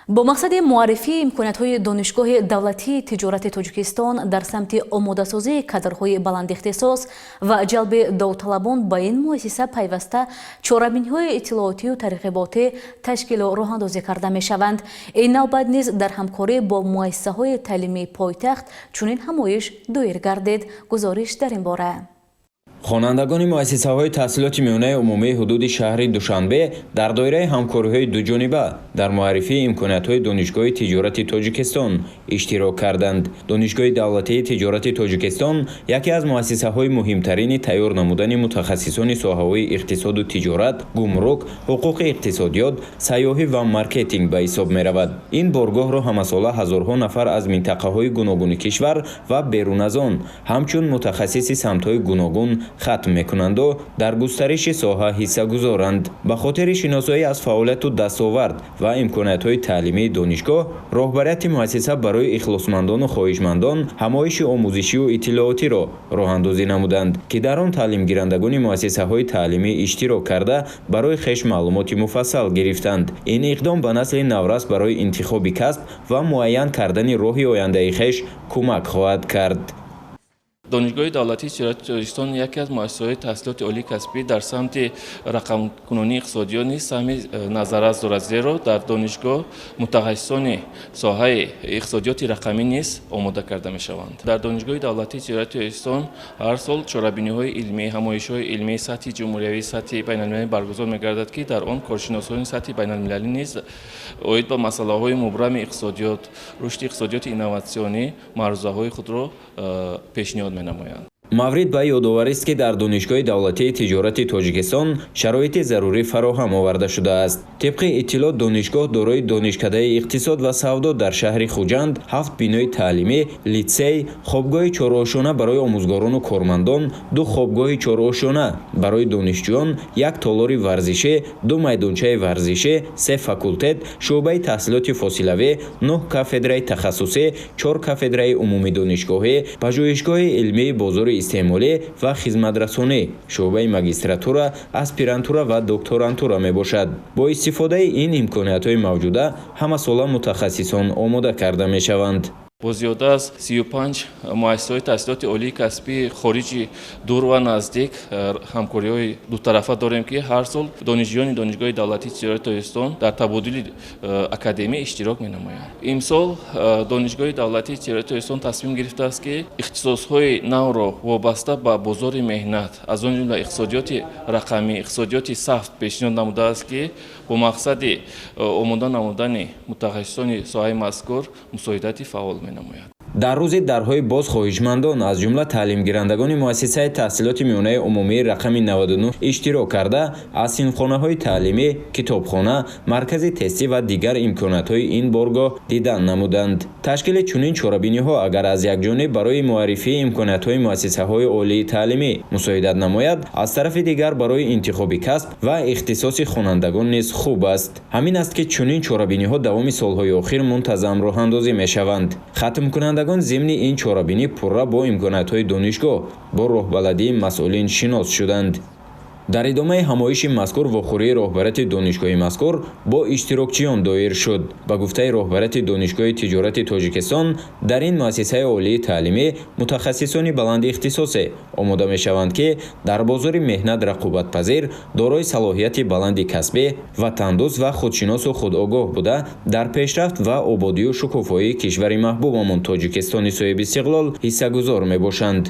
Бо мақсади муаррифии имкониятҳои Донишгоҳи давлатии тиҷорати Тоҷикистон дар самти омодасозии кадрҳои баландихтисос ва ҷалби довталабон ба ин муассиса пайваста чорабиниҳои иттилоотию тарғиботӣ ташкилу роҳандозӣ карда мешаванд. Ин навбат низ дар ҳамкорӣ бо муассисаҳои таълимии пойтахт чунин ҳамоиш доир гардид. Гузориш дар ин бора. Хонандагони муассисаҳои таҳсилоти миёнаи умумии ҳудуди шаҳри Душанбе дар доираи ҳамкориҳои дуҷониба дар муаррифии имкониятҳои Донишгоҳи тиҷорати Тоҷикистон иштирок карданд. Донишгоҳи давлатии тиҷорати Тоҷикистон яке аз муассисаҳои муҳимтарини тайёр намудани мутахассисони соҳаҳои иқтисоду тиҷорат, гумрук, ҳуқуқи иқтисодиёт, сайёҳӣ ва маркетинг ба ҳисоб меравад. Ин боргоҳро ҳамасола ҳазорҳо нафар аз минтақаҳои гуногуни кишвар ва берун аз он ҳамчун мутахассиси самтҳои гуногун хатм мекунанду дар густариши соҳа ҳиссагузоранд. Ба хотири шиносоӣ аз фаъолияту дастовард ва имкониятҳои таълимии донишгоҳ роҳбарияти муассиса барои ихлосмандону хоҳишмандон ҳамоиши омӯзишию иттилоотиро роҳандозӣ намуданд, ки дар он таълимгирандагони муассисаҳои таълимӣ иштирок карда, барои хеш маълумоти муфассал гирифтанд. Ин иқдом ба насли наврас барои интихоби касб ва муайян кардани роҳи ояндаи хеш кӯмак хоҳад кард. Донишгоҳи давлатии тиҷорати Тоҷикистон яке аз муассисаҳои таҳсилоти олии касбӣ дар самти рақамкунонии иқтисодиёт низ саҳми назаррас дорад, зеро дар донишгоҳ мутахассисони соҳаи иқтисодиёти рақамӣ низ омода карда мешаванд. Дар Донишгоҳи давлатии тиҷорати Тоҷикистон ҳар сол чорабиниҳои илмӣ, ҳамоишҳои илмии сатҳи ҷумҳуриявӣ, сатҳи байналмилалӣ баргузор мегардад, ки дар он коршиносони сатҳи байналмилалӣ низ оид ба масъалаҳои мубрами иқтисодиёт, рушди иқтисодиёти инноватсионӣ маърузаҳои худро пешниҳод менамоянд. Маврид ба ёдоварист, ки дар Донишгоҳи давлатии тиҷорати Тоҷикистон шароити зарурӣ фароҳам оварда шудааст. Тибқи иттилоъ, донишгоҳ дорои донишкадаи иқтисод ва савдо дар шаҳри Хуҷанд, ҳафт бинои таълимӣ, литсей, хобгоҳи чорошона барои омӯзгорону кормандон, ду хобгоҳи чорошона барои донишҷӯён, як толори варзишӣ, ду майдончаи варзишӣ, се факултет, шӯъбаи таҳсилоти фосилавӣ, нӯҳ кафедраи тахассусӣ, чор кафедраи умумидонишгоҳӣ, пажӯҳишгоҳи илмии бозори истеъмолӣ ва хизматрасонӣ, шӯъбаи магистратура, аспирантура ва докторантура мебошад. Бо истифодаи ин имкониятҳои мавҷуда ҳамасола мутахассисон омода карда мешаванд. Бо зиёда аз 35 муассисаҳои таҳсилоти олии касбии хориҷи дур ва наздик ҳамкориҳои дутарафа дорем, ки ҳар сол донишҷӯёни Донишгоҳи давлатии тиҷорати Тоҷикистон дар табодули академӣ иштирок менамоянд. Имсол Донишгоҳи давлатии тиҷорати Тоҷикистон тасмим гирифтааст, ки ихтисосҳои навро вобаста ба бозори меҳнат, аз он ҷумла иқтисодиёти рақамӣ, иқтисодиёти сабз пешниҳод намудааст, ки бо мақсади омода намудани мутахассисони соҳаи мазкур мусоидати фаъол менамояд. Дар рӯзи дарҳои боз хоҳишмандон, аз ҷумла таълимгирандагони муассисаи таҳсилоти миёнаи умумии рақами 99 иштирок карда, аз синфхонаҳои таълимӣ, китобхона, маркази тестӣ ва дигар имкониятҳои ин боргоҳ дидан намуданд. Ташкили чунин чорабиниҳо агар аз як ҷониб барои муаррифии имкониятҳои муассисаҳои олии таълимӣ мусоидат намояд, аз тарафи дигар барои интихоби касб ва ихтисоси хонандагон низ хуб аст. Ҳамин аст, ки чунин чорабиниҳо давоми солҳои охир мунтазам роҳандозӣ мешаванд. Хатмкунандагон зимни ин чорабинӣ пурра бо имкониятҳои донишгоҳ, бо роҳбаладии масъулин шинос шуданд. Дар идомаи ҳамоиши мазкур вохӯрии роҳбарияти донишгоҳи мазкур бо иштирокчиён доир шуд. Ба гуфтаи роҳбарияти Донишгоҳи тиҷорати Тоҷикистон, дар ин муассисаи олии таълимӣ мутахассисони баланди ихтисосе омода мешаванд, ки дар бозори меҳнат рақобатпазир, дорои салоҳияти баланди касбӣ, ватандӯст ва худшиносу худогоҳ буда, дар пешрафт ва ободию шукуфоии кишвари маҳбубамон, Тоҷикистони соҳибистиқлол, ҳиссагузор мебошанд.